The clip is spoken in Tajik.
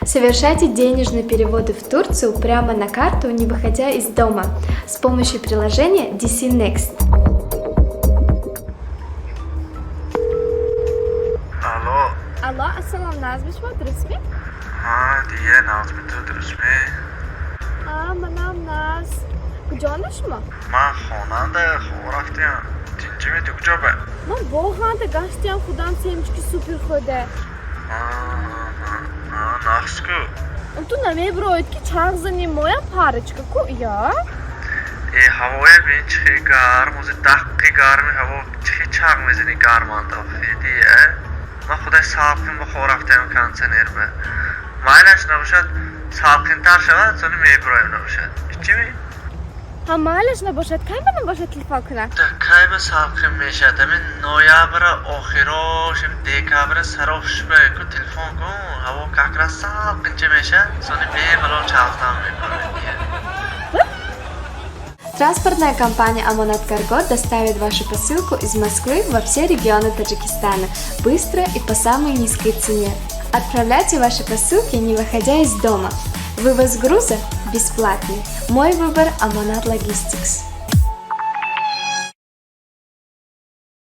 Совершайте денежные переводы в Турцию прямо на карту, не выходя из дома, с помощью приложения DC Next. Алло. Алло, ассалом, Назми, шумо дурустми? Ҳа, дия, Назми, ту дурустми? А, манам наз. Куҷонда шумо? Ман хонанда, хоб рафтиям. Тинҷими, ту куҷо ба? Ман боғанда гаштиям, худам семечки супер хӯрда. Нақш ку. Ту намебироед, ки чарх занем, моям парочка ку я? Э, ҳавоя бин, чӣ хел гарм, ози даққи гарми ҳаво, чӣ хел чарх мезанӣ гарманда охи, дия? Ман худай салқин ба хоб рафтаям, кондиционер ба. Майлаш набошад, салқинтар шавад, сони мебироем набошад. Ичими? Ҳа, майлаш набошад, кай ба набошад телефон кунам? Да кай ба салқин мешавад? Ҳамин ноябра охирош, ҳамин декабра сароф шуба ку телефон кун, ҳаво как раз салқинча мешавад, сони бемалол чархзан мебироем, дия. Транспортная компания «Амонат Карго» доставит вашу посылку из Москвы во все регионы Таджикистана быстро и по самой низкой цене. Отправляйте ваши посылки, не выходя из дома. Вывоз груза бесплатный. Мой выбор – «Амонат Логистикс».